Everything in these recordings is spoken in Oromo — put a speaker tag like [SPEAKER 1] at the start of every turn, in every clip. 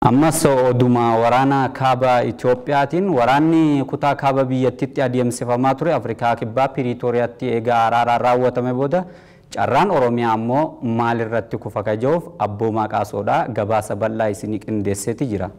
[SPEAKER 1] Ammas oduma waraana kaaba Itiyoophiyaatiin waraanni kutaa kaaba biyyattiitti adeemsifamaa ture Afrikaa Kibbaa Piriitooriyaatti eegaa araaraan raawwatame booda carraan Oromiyaa ammoo maalirratti kufa kaja'uuf Abboomaa Qaasoodha gabaasa bal'aa isinii qindeesseeti jira.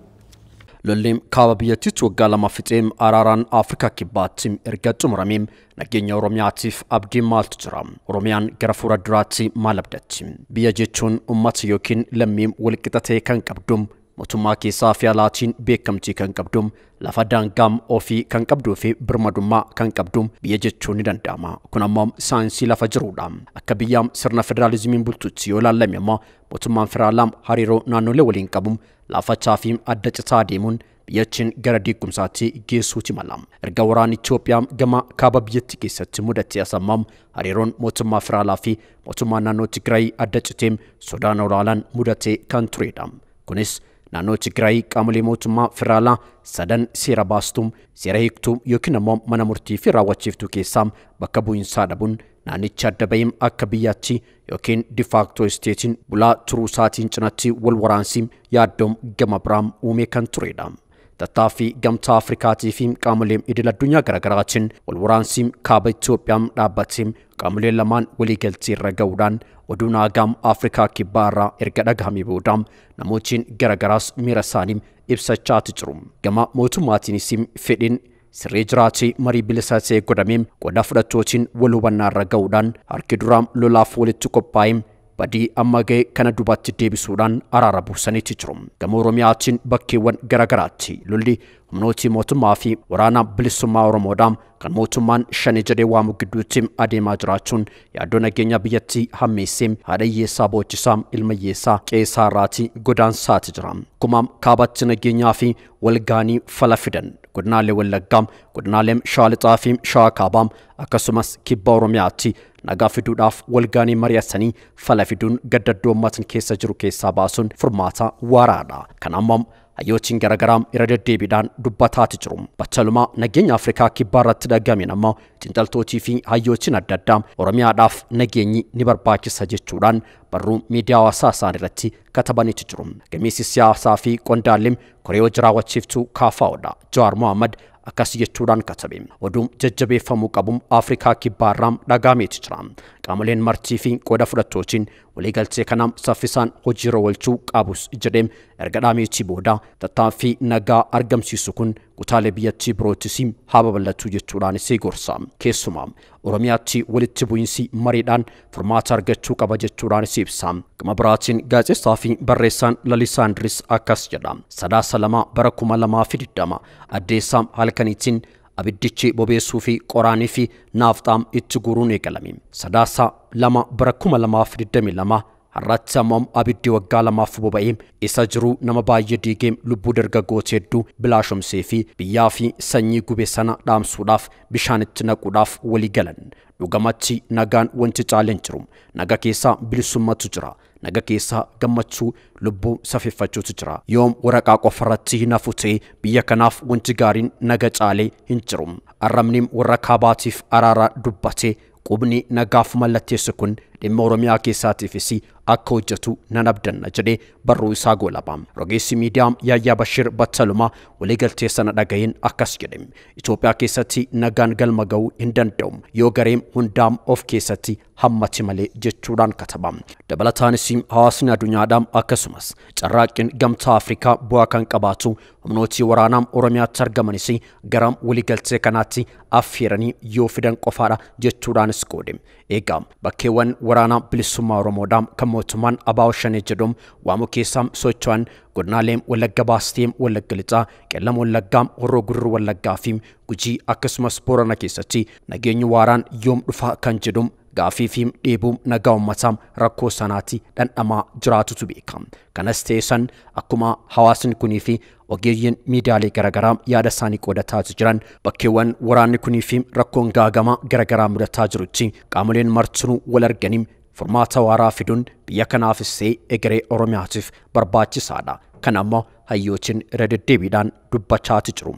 [SPEAKER 2] Lolli kaaba biyyattiitti waggaa 2 fixee araaraan Afrikaa Kibbaatti erga xumuramee nageenya Oromiyaatiif abdiin maaltu jira? Oromiyaan gara fuula duraatti maal abdatti? Biyya jechuun uummata yookiin lammii walqixa ta'e kan qabdu, mootummaa keessaa fi alaatiin beekamtii kan qabdu, lafa daangaam ofii kan qabduu fi birmadummaa kan qabdu biyya jechuun ni danda'ama. Kun ammoo saayinsii lafa jirudha. Akka biyyaa sirna federaalizimiin bultuutti yoo ilaalame ammoo mootummaan federaalaa hariiroo naannolee waliin qabu laafachaa fi adda citaa deemuun biyyattiin gara diigumsaatti geessuuti mala. Erga waraanni Itoophiyaa gama kaaba biyyattii keessatti mudate asammaam hariiroon mootummaa federaalaa fi mootummaa naannoo Tigraay adda citee sodaan olaanaan mudate kan turedha. Kunis naannoo Tigraay qaamolee mootummaa federaalaa sadan seera baastuu, seera hiiktuu yookiin ammoo mana murtii fi raawwachiiftuu keessaa bakka bu'iinsaa dhabuun naannicha adda bahee akka biyyaatti yookiin difaakto isteetiin bulaa turuu isaatiin cinatti wal waraansi yaaddoom gama biraam uumee kan turedha. Tattaaffii gamtaa Afrikaatii fi qaamolee idil addunyaa garaagaraatiin wal waraansi kaaba Itoophiyaa dhaabbatee qaamolee lamaan waliigaltee irra ga'uudhaan oduu naagaam Afrikaa Kibbaa irraa erga dhagahame booda namootiin garagaraas miira isaanii ibsachaati jiru. Gama mootummaatiinis fedhiin sirrii jiraatee marii bilisa ta'e godhamee qooda fudhattootiin wal hubannaa irra ga'uudhaan harki duraa lolaaf walitti qophaa'ee badii amma ga'e kana duubatti deebisuudhaan araara buusaniiti jiru. Gama Oromiyaatiin bakkeewwan garagaraatti lolli humnooti mootummaa fi waraana bilisummaa Oromoodhaan kan mootummaan shani jedhee waamu gidduutti adeemaa jiraachuun yaaddoo nageenya biyyattii hammeessee haadha hiyyeessaa boochisaa ilma hiyyeessaa qeessaa irraati godaansaati jira. Kumaam kaabatti nageenyaa fi walgaanii fala fidan godinaalee Wallaggaa, godinaalee Shawaa Lixaa fi Shawaa Kaabaa akkasumas kibba Oromiyaatti nagaa fiduudhaaf walgaanii mari'atanii fala fiduun gaddaddoo uummatni keessa jiru keessaa baasuun furmaata waaraadha. Kan ammoo hayyootiin garagaraa irra deddeebiidhaan dubbataati jiru. Battalumaa nageenya Afrikaa Kibbaa irratti dhagameen ammoo xiinxaltootii fi hayyootiin adda addaa Oromiyaadhaaf nageenyi ni barbaachisa jechuudhaan barruu miidiyaa hawaasaa isaanii irratti katabaniiti jiru. Gameessi siyaasaa fi qondaalli koree hojii raawwachiiftuu KFOdha. Jawaar Mohaammed akkas jechuudhaan katabe. Oduun jajjabeeffamuu qabu Afrikaa Kibbaa irraa dhagahameeti jira. Qaamoleen martii fi qooda fudhattootiin waliigaltee kana saffisaan hojiirra oolchuu qabus jedhee erga dhaameetii booda tattaaffii nagaa argamsiisu kun kutaalee biyyattii biroottis haa babal'atu jechuudhaanis gorsa. Keessumaa Oromiyaatti walitti bu'iinsi mariidhaan furmaata argachuu qaba jechuudhaanis ibsa. Gama biraatiin gaazexeessaa fi barreessaan Lalisaa Indiris akkas jedha. Sadaasa 2 bara 2020 addeessaa halkaniitiin abiddichi bobeessuu fi qoraanii fi naafxaam itti guuruun eegalame. Sadaasa 2 bara 2022 har'aatti ammoo abiddi waggaa 2 boba'ee isa jiru nama baay'ee diigee lubbuu dargaggoota hedduu bilaashomsee fi biyyaa fi sanyii gube sana dhaamsuudhaaf bishaanitti naquudhaaf walii galan. Dhugamatti nagaan wanti caaleen jiru. Naga keessa bilisummaatu jira. Naga keessa gammachuu lubbuu safeeffachuutu jira. Yoom waraqaa qofarratti hin hafu ta'e biyya kanaaf wanti gaariin naga caalee hin jiru. Arrabni warra kaabaatiif araara dubbate qubni nagaaf mallatteessu kun dhimma Oromiyaa keessaatiifis akka hojjetu nan abdanna jedhee barruu isaa goolaba. Rogeessi miidiyaa Yaayyaa Bashir Battalumaa waliigaltee sana dhaga'een akkas jedhe. Itoophiyaa keessatti nagaan galma ga'uu hin danda'u yoo gareen hundaam of keessatti hammate malee jechuudhaan kataba. Dabalataanis hawaasni addunyaadhaan akkasumas carraaqqiin gamtaa Afrikaa bu'aa kan qabaatu humnootii waraanaa Oromiyaatti argamanis gara waliigaltee kanaatti affeeranii yoo fidan qofaadha jechuudhaanis qoode. Egaa bakkeewwan waraanaa bilisummaa Oromoodhaan kan mootummaan ABO Shanee jedhamu waamu keessaa socho'an godinaalee Wallagga Baastee, Wallagga Lixaa, Qellam Wallaggaa, Horroo Guduruu Wallaggaa fi Gujii akkasumas Boorana keessatti nageenyi waaraan yoom dhufa kan jedhamu gaafii fi dheebuu nagaa uummataa rakkoo sanaatti dhandhamaa jiraatutu beekama. Kanas ta'e san akkuma hawaasni kunii fi ogeeyyiin miidiyaalee garaagaraa yaada isaanii qoodataa jiran bakkeewwan waraanni kunii fi rakkoon gaagamaa garaagaraa mudataa jirutti qaamoleen martinuu wal arganii furmaata waaraa fiduun biyya kanaafis ta'e egeree Oromiyaatiif barbaachisaadha. Kana ammoo hayyootiin irra deddeebiidhaan dubbachaati jiru.